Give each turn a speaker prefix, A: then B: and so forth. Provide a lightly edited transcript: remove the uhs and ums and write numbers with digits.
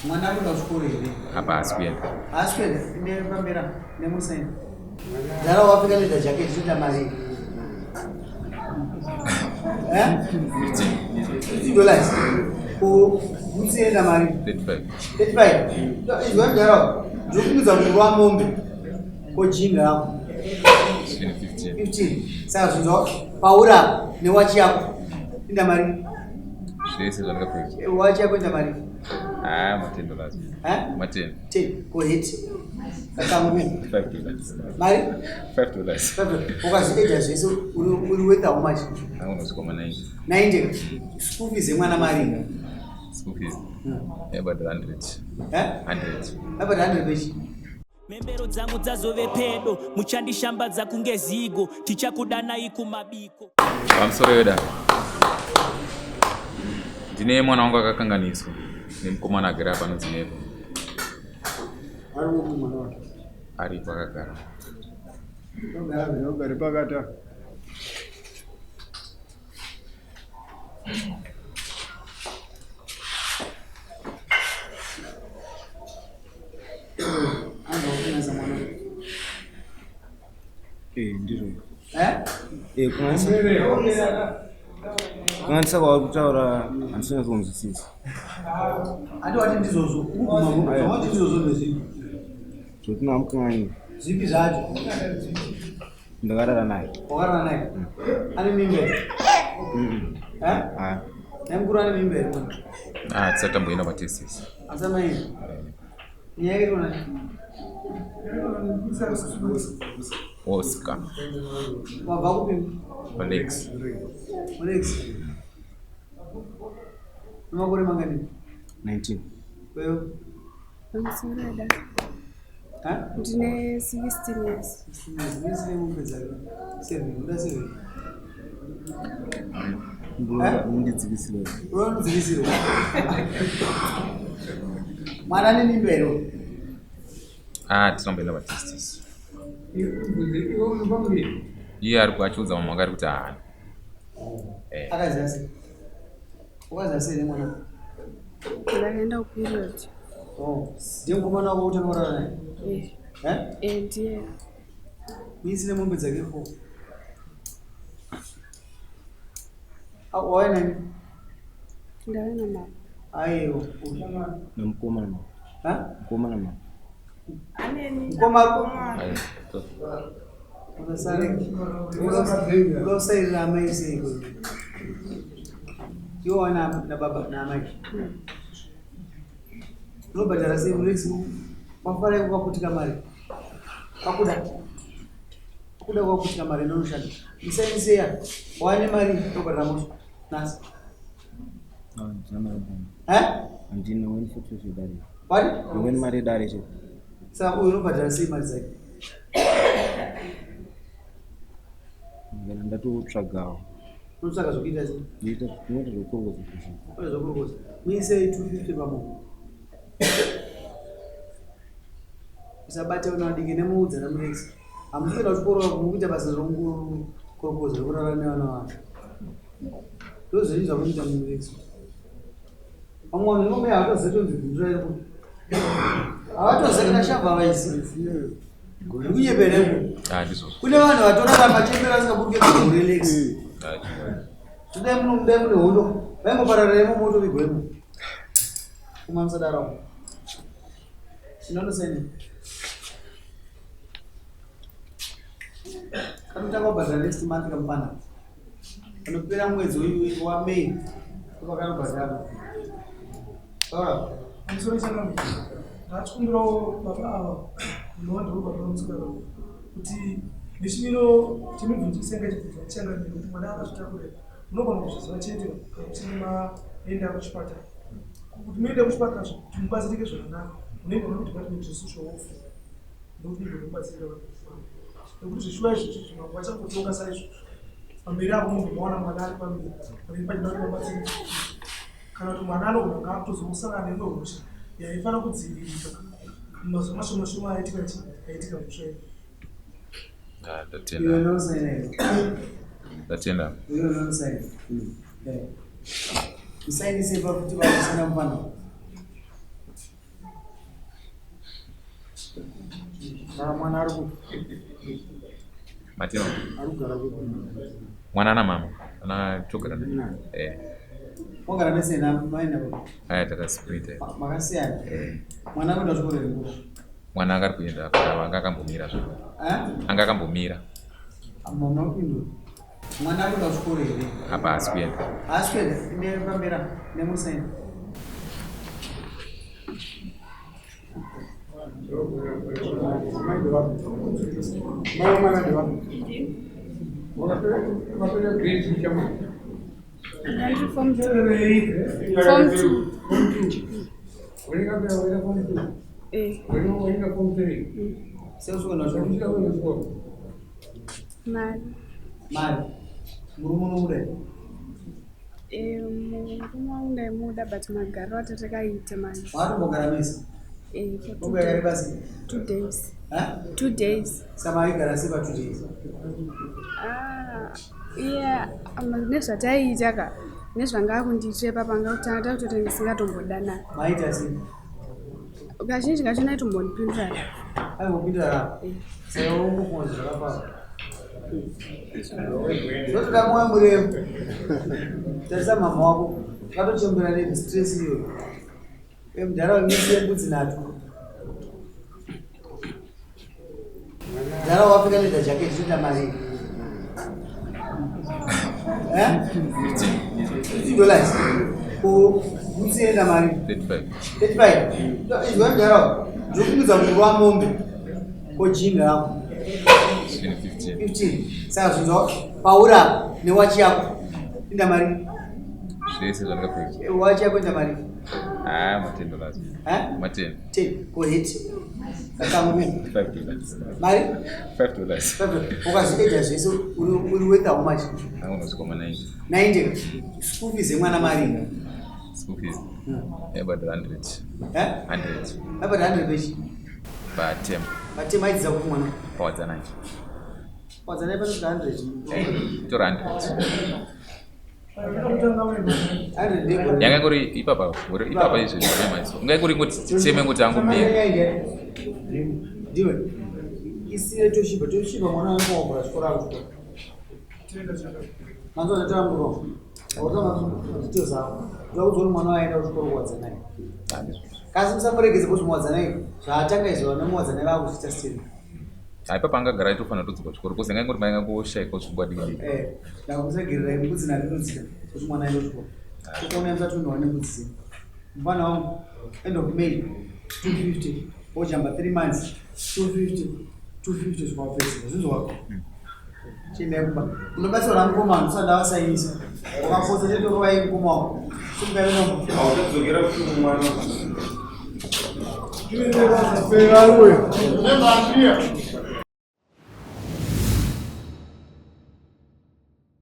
A: Mwana ari kuenda kuchikoro here?
B: Apa haasi kuenda.
A: Haasi kuenda. Ndepambera nemusaini. Dhara wapfeka leather jacket zvinoita mari. Eh?
B: 15.
A: $50. Ko bhutsu inoita mari?
B: 35.
A: 35. Izwa mudhara. Ndinokumidza kurwa mombe. Ko jean rako.
B: 15.
A: 15. Saka zvinhu pauri apa newachi yako. Inda mari.
B: Zvese zvandakapfeka.
A: Wachi yako inda mari.
B: Ah, ma 10 dollars.
A: Eh?
B: Ma 10.
A: 10. Ko heti. Kakamwe.
B: 5 dollars.
A: Mari?
B: 5 dollars.
A: Ukazviedha zvese uri worth how much?
B: Angonosvika ma 90.
A: 90. School fees yemwana mari.
B: School fees. About 100.
A: Eh?
B: 100.
A: About 100 pechi.
C: Mhembero dzangu dzazove pedo, muchandishambadza kunge zigo, tichakudanai kumabiko.
B: Pamusoro yoda. Ndine mwana wangu akakanganiswa nemukomana agara apa anonzi Nevo.
A: Ari upi mwana wake?
B: Aripo akagara.
A: Ogara
D: pakati.
A: Anza mwana.
D: Eh, ndizvo.
A: Eh?
D: Eh, kukanganisa kwauri kutaura handisi kunyatsonzwisisa.
A: Handi wati ndizvozvo. Ukuguma wati ndizvozvo ndezvipi?
D: Zvekuti ndamukanganisa.
A: Zvipi zvacho?
D: Ndakarara naye.
A: Wakarara naye? Ane mimba here? Eh?
D: Ah,
A: Naye mukuru ane mimba here mwana?
B: Ah, tisati tamboenda kwatests.
A: Asi amai. Nyaya yake iri
B: Oscar.
A: Wabva kupi?
B: Alex.
A: Alex. Unemakore mangani?
D: 19.
A: Wewe?
E: Pamusoro da.
A: Ha?
E: Ndine 16 years.
A: Ndine mombe dzake. 7, unoda 7.
D: Mundidzikisire.
A: Unodzikisirwa. Mwana ane mimba here?
B: Ah, tisamboenda kwatests. Iye ari achiudza mama wake ari kuti haana. Eh.
A: Akaziva sei? Wakaziva sei nemwana?
E: Ndakaenda kuperiod.
A: Oh, ndiye mukomana wako utanga kurara naye?
E: Eh,
A: Eh?
E: eh, ndiye.
A: Muisire mombe dzake 4. Ah, wauya nani?
E: Ndauya namama.
A: Aiwa.
D: Namukomana mama.
A: Ha?
D: Mukomana mama.
A: Mukoma
B: Ayi, to.
A: Unasare. Unosairira amai sei ko? Iwo wana na baba na amai. Unobhadhara sei murex mafara eko kwakutika mari. Kwakuda. Kwakuda kwakutika mari inonoshanda. Musainiseya. Wane mari unobhadhara moswa. Nasi.
D: Ah, ndina mari yedare.
A: Eh?
D: Handina weni futi zvedare.
A: Wani?
D: Weni mari yedare chete.
A: Saka uyu unobhadhara sei mari dzake?
D: Kana ndatotsvagawo.
A: Unotsvaga zvokuita sei?
D: Ndinoita ndinoita zvekukorokotsa kushanda.
A: Ore zvokurokoza. Muisei 250 pamunhu. Usabate vana vadiki nemuudza namurex. Hamusi kuenda kuchikoro mukuita basa rekukorokoza rekurara nevana vanhu. Ndozvinhu zvamunoita murex. Vamwe vanhu vemwe havatozivi tonzi bvindura iri kupi. Havatozivi kana shamva havaizivi. Ndikunyepere
B: Ah, ndizvozvo.
A: Kune vanhu vatorarama chembere vasingaburuke mugore Lex.
B: Ah, ndizvozvo.
A: Dai muno dai mune hondo vaingopararira imomo motovigwa imomo. Kuma musadaro. Chinonosaini. Kanotanga kubhadhara next month kamupana. Panopera mwedzi uyu waMay ndopakanobhadhara. Taura.
F: Pamusoro changamire, ndachikumbirawo baba ava munova ndivo baba vamusikana uyu kuti nechimiro chemibvunzo isenga chibvunzo changamire kuti mwana akazvitakura unogona kuzviziva chete kana uchinge maenda kuchipatara. Kuti muende kuchipatara kuti mubatsirike zvakanaka unoenda kudepartment resocial welfare ndokuti mugone kubatsirika nekuti zvishuwa izvozvo zvimwe vachangotonga saizvozvo pamberi apo munhu maona mwana ari pamberi panenge pachida kuti vabatsirike kana kuti mwana anogona kunge akutozosangana neimwe hosha yaifanira kudziviririka mumazuva mashoma shoma aitika aitika mhosva iyi.
B: Ah,
A: Iwe
B: ndatenda.
A: unosaina here?
B: Ndatenda.
A: Iwe unosaina. Eh. Usainise pakuti vakusina mufana. Saka mwana ari kupi?
B: Matino.
A: Ari kugara kupi?
B: Mwana ana mama. Ana togara naye. Eh.
A: Wagara mese na mai na baba.
B: Aya takasplita.
A: Makasiyana.
B: Eh.
A: Mwana akuenda kuchikoro here nguva?
B: Mwana anga ari kuenda anga akambomira zve.
A: Eh?
B: Anga akambomira.
A: Mama kupindura. Mwana akuenda kuchikoro here?
B: Apa haasi kuenda.
A: Haasi kuenda. Inde pambera nemusaini.
E: Ndandiri form two. Form two. Eh,
A: Sei usikuenda kuchikoro?
E: mari.
A: Mari. Murume unomuda here?
E: Eh, murume wangu ndaimuda but magariro atatakaita manje.
A: Wakatombogara mese.
E: Eh, for two
A: Mbogara
E: days.
A: basi.
E: 2 days.
A: Eh?
E: 2 days.
A: Saka maigara sei pa 2 days?
E: Ah, iye nezvataiita ka nezvanga akundiitira ipapa anga kutanga takutoti ndisingatombodanani.
A: Maita sei?
E: Kazhinji kacho naitombondipindura.
A: Aimbopindura rako. Saka ungofunga zvakafamba. Zvotoda mwoyo murefu. Tarisa mama wako. Akatochembera nestress iyoyo. Mudhara wemisi yembudzi nhatu. Mudhara wapfeka leather jacket inoita mari. Eh?
B: 15.
A: $50. Ko bhutsi inoita mari.
B: 35.
A: 35. Izwa mudhara ndokungudza muru wamombe. Ko jini rako.
B: 15.
A: 15. Saka zvinzwa pauri apa newachi yako. Inda mari.
B: Zvese zvandakapfeka.
A: Wachi yako inda mari.
B: Ah, ma 10 dollars.
A: Eh?
B: Ma 10.
A: 10. Ko heti. Kakamwe.
B: 5 dollars.
A: Mari?
B: 5 dollars.
A: Ukazviedha zvese uri worth how much?
B: Angonosvika ma 90.
A: 90. School fees yemwana mari.
B: School fees. About 100.
A: Eh?
B: 100.
A: About 100 pechi.
B: Per term.
A: Patema aidzidza kupi mwana?
B: Pawadzanai.
A: Wadzanai panosvika 100.
B: Eh, tora 100.
A: 100 ndegore.
B: Yanga ingori ipapa, gore ipapa izvi zvemaiso. Unga ingori ngoti teme ngoti angomira.
A: Ndiwe. Isire toshiba, toshiba mwana wangu wabura chikoro akuchikoro. Manzo ndataura muro. Wautanga details ako. Ndokuti uri mwana waenda kuchikoro kuwadzanai. Kasi musamuregedze kuti muwadzanai zvaatanga izvo vana muwadzanai vakuchiita still.
B: Ah, ipapa angagara aitofanira kutodzoka kuchikoro because yanga ingori mai angangoshaikwa zvingwa diki diki.
A: Eh, ndakusagerera mbudzi nandinodzika kuti mwana aende kuchikoro. Tokuona musati unowa nembudzi dzenyu. Mufana wangu end of May 250 ojamba 3 months 250 250 zvikawapedzera zvinzwa chiendai kumba unobatsirwa namukoma wangu usati ndavasainisa wakapotsa chete urovai mukoma wako simukai nomba.
D: Hautadzokera kuti mwana.